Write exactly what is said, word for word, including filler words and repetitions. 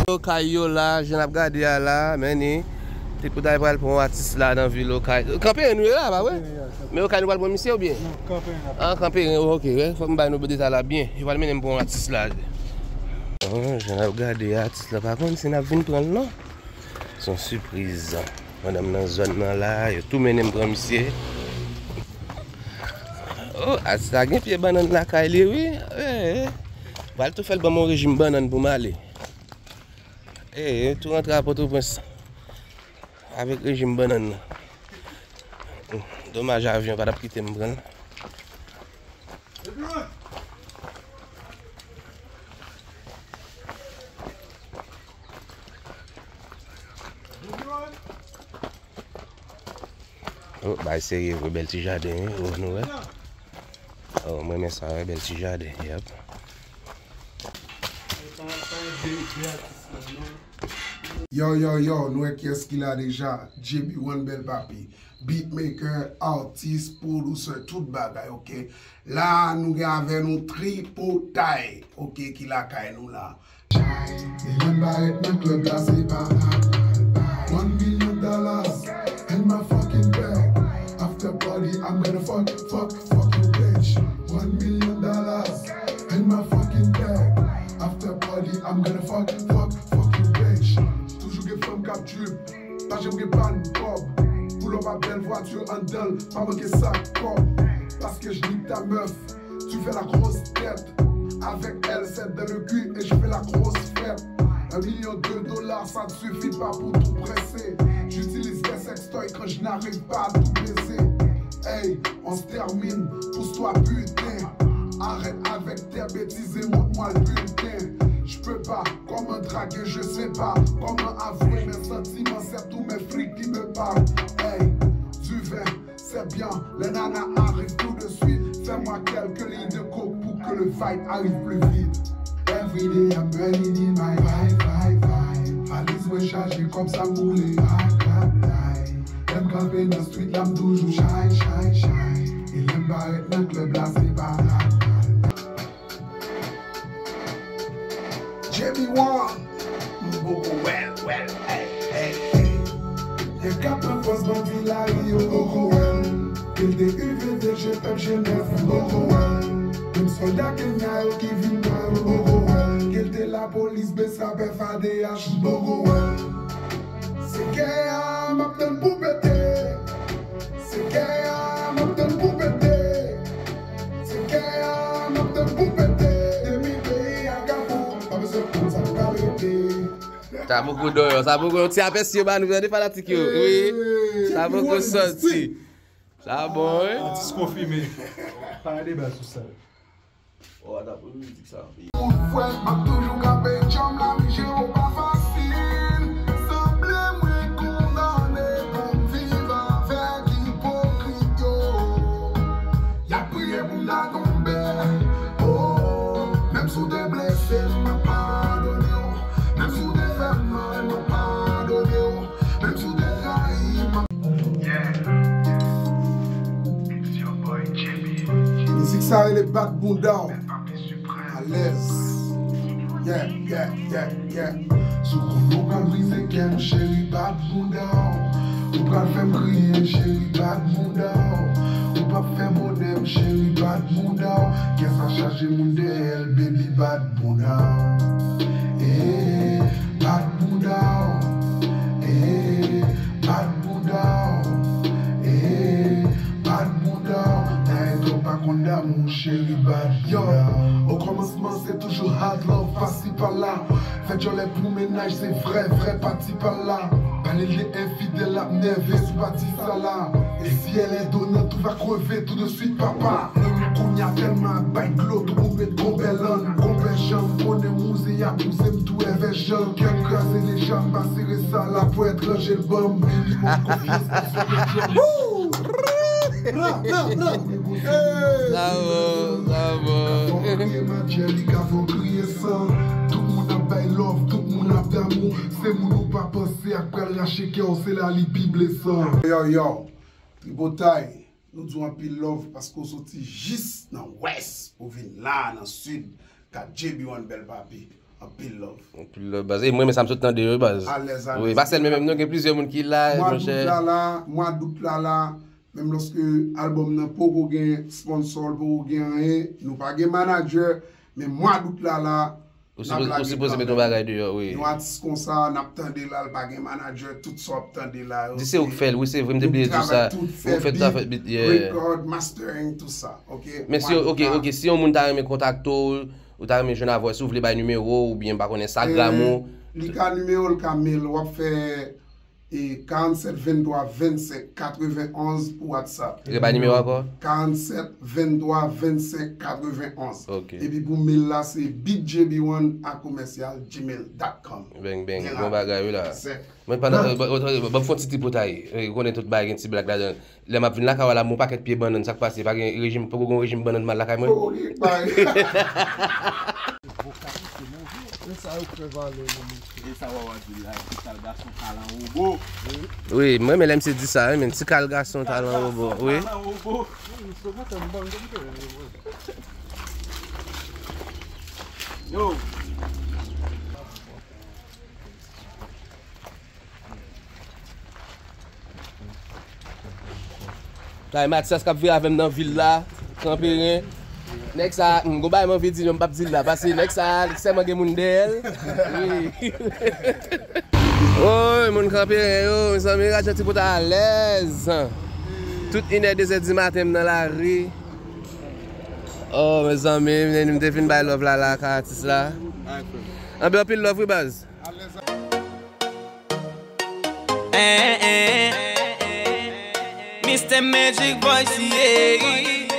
Okay, yo la, jan n ap gade a la, men ni. Tripotay pral pran yon atis la nan vil Okay. Kanperen nou ye la, pa vre? Men Okay nou pral pran misye oubyen? Non, Kanperen. Ah, Kanperen, ok, wi. Fòk m bay nou detay la byen. Yo pral mennen m pran yon atis la. Oh, jan n ap gade a, atis la pa konn si n ap vin pran l non. Se yon sipriz. Pandan m nan zòn nan la, yo tou mennen m pran misye. Oh, atis la gen pye bannann lakay li, wi. Eh, eh. Pral tou fè l ban m yon rejim bannann pou m ale. Eh, eh, tou rantre a Pòtoprens avèk rejim bannann nan. Domaj avyon pa t ap kite m pran l. Oh, bay serye vre, bèl ti jaden, wi. Oh, nou wè? Oh, mwen renmen sa, wi, bèl ti jaden, yep. Yo, yo, yo, nou wè kiyès ki la deja. J B One Bèl Papi. Beatmaker, atis, producer, tout bagay, ok? La, nou gen avè nou Tripotay, ok, ki lakay nou la. E lè m parèt nan klèb la, se pa one million dollars and my fucking bag. After party, I'm gonna fuck, fuck, fuck your bitch. One million dollars and my fucking bag. After party, I'm gonna fuck, fuck, fuck your bitch. Toujou gen fanm k ap drip. Pa janm gen pann kòb. Pull up a bèl vwati anndan l, pa manke sa kòb. Parce que je nique ta meuf, tu fais la grosse tête. Avec elle, c'est dans le cul et je fais la grosse fête. Un million de dollars, ça ne suffit pas pour tout presser. J'utilise des sextoys quand je n'arrive pas à tout baiser. Hey, on se termine, pousse-toi putain. Arrête avec tes bêtises et montre-moi le bulletin. Je peux pas, comment draguer, je sais pas. Comment avouer mes sentiments, c'est tous mes frics qui me parlent. Hey, du vin, c'est bien, les nanas arrivent tout de suite. Fais-moi quelques lignes de coke pour que le vibe arrive plus vite. Every day I'm burning in my vibe, vibe, vibe. Valiz mwen chaje, kòb sa m boule, bye, bye, bye. Lè m kanpe nan street la, m toujou shine, shine, shine. E lè m parèt nan klèb la, se pa J B One, m poko wè l, wè l, ey, ey, ey. Nèg k ap pran pòz bandi lari yo poko wè l. Ke l te U V D, G P M, G nèf, m poko wè l. Menm sòlda Kenya yo ki vin pran yo poko wè l. Ke l te lapolis, B S A P, F A D H, m poko wè l. Se kè a m ap tann pou pete. Se kè a m ap tann pou pete. Se kè a m ap tann pou pete. Depi peyi a kapon, pa bezwen konn sa k pral rete. Sa poko dòyò, sa poko, yon ti apèsi yo ba nou, tande fanatik yo. Wi. Sa poko sòti. Sa bon, wi. Atis konfime. Pa gen deba sou sa. Oh, atapre mizik sa. Ou fwèt, m ap toujou kanpe djanm la, men je w pa fasil. Sanble mwen kondane pou m viv avèk ipokrit yo. Y ap priye pou m ta tonbe. Oh, menm si w te blese m, m ap padone w. Menm si w te fè m mal, m ap padone w. Menm si w te trayi m, m ap... Yeah. It's your boy J B. Mizik sa rele Bat Bounda w. Alèz. Yeah, yeah, yeah, yeah. Si w konn ou pral brize kè m, cheri, bat bounda w. Ou pral fè m kriye, cheri, bat bounda w. Ou p ap fè bonè m, cheri, bat bounda w. Kè sa chaje moun dèyè l, baby, bat bounda w. Eh, bat bounda w. Eh, bat bounda w. Eh, bat bounda w. Dayè, tò pa konn damou, cheri, bat bounda w. Yo, okòmansman, se toujou hard love, pasi pa la. Fè djòlè pou mennaj, se vrè, vrè pati pa la. Pale l de enfidèl, l ap nève sou pati sa la. Et si elle est donnante, ou va crever tout de suite, papa. Menm kounye a tèlman ap bay glo, tout moun met gonbè lann. Gonbè jan m konnen mouze a pouze m tou èvè jan. Kè m kraze deja, m pa sere sa la pou etranje l ban m. Minimòm konfyans, pa sou kè djòl. Sa bon, sa bon. Fò kriye matyè, li ka fè w kriye san. Tout moun ap bay love, tout moun ap damou. Se moun ou pa panse ak pral rache kè w, se la li pi blesan. Yo, yo, Tripotay, nou di w anpil love paske w soti jis nan Wès pou vin la nan Sid, kat J B One Bèl Papi. Anpil love. Anpil love, baz. E mwen, men sa m sot tande yo, baz. Alèz, alèz. Wi, pa sèl mwen menm, non, gen plizyè moun ki la, monchè. Mwa dout la la, menm lòske albòm nan poko gen sponsò, l poko gen anyen, nou pa gen manadjè, men mwa dout la la, Ou sipoze met yon bagay deyò, wi. Yon atis konsa, n ap tande la, l pa gen manadjè, tout sa w ap tande la yo. Di se ou k fè l, wi, se vre, m te bliye di sa. Ou fè tout, ou fè bit, record, mastering, tout sa, ok? Men si, ok, ok, si yon moun ta renmen kontakte w, ou ta renmen jwenn avè w, si w vle bay nimewo w oubyen, m pa konnen, Instagram ou. Li ka nimewo, l ka mail, w ap fè e karannsèt venntwa vennsenk katrevenonz pou WhatsApp. Repete nimewo ankò? Karannsèt venntwa vennsenk katrevenonz. Ok. Epi pou mail la, se beat J B one a commercial gmail dot com. Bang, bang. Bon bagay, wi la. Mwen pandan, ban m fè yon ti tripotay. Ou konnen tout bagay gen ti blag ladan l. Lè m ap vin lakay w la, m yon pakèt pye bannann, sa k pase? Pa gen rejim, poko gen rejim bannann mal lakay mwen? Poko gen bagay. E sa yo pran valè yo, mesye. E sa w a di la, ti kal gason talan wobo. Wi, mwen menm lè misye di sa, wi, men ti kal gason talan wobo, wi. Talan wobo. Yo. Kay Matyas k ap viv avè m nan vil la, Kanperen. Nèg sa, m gon bagay m anvi di, men m p ap di l la, paske nèg sa, sèlman gen moun dèyè l. Wi. Oy, moun Kanperen yo, mezanmi, Radyo Ti Pota alèz. Tout inè, dezè di maten, m nan lari. Oh, mezanmi, m te vin bay love la, la, ka atis la. Anben, anpil love, wi, baz. Eh, eh, eh, eh. Mister Magic Voice, yeah.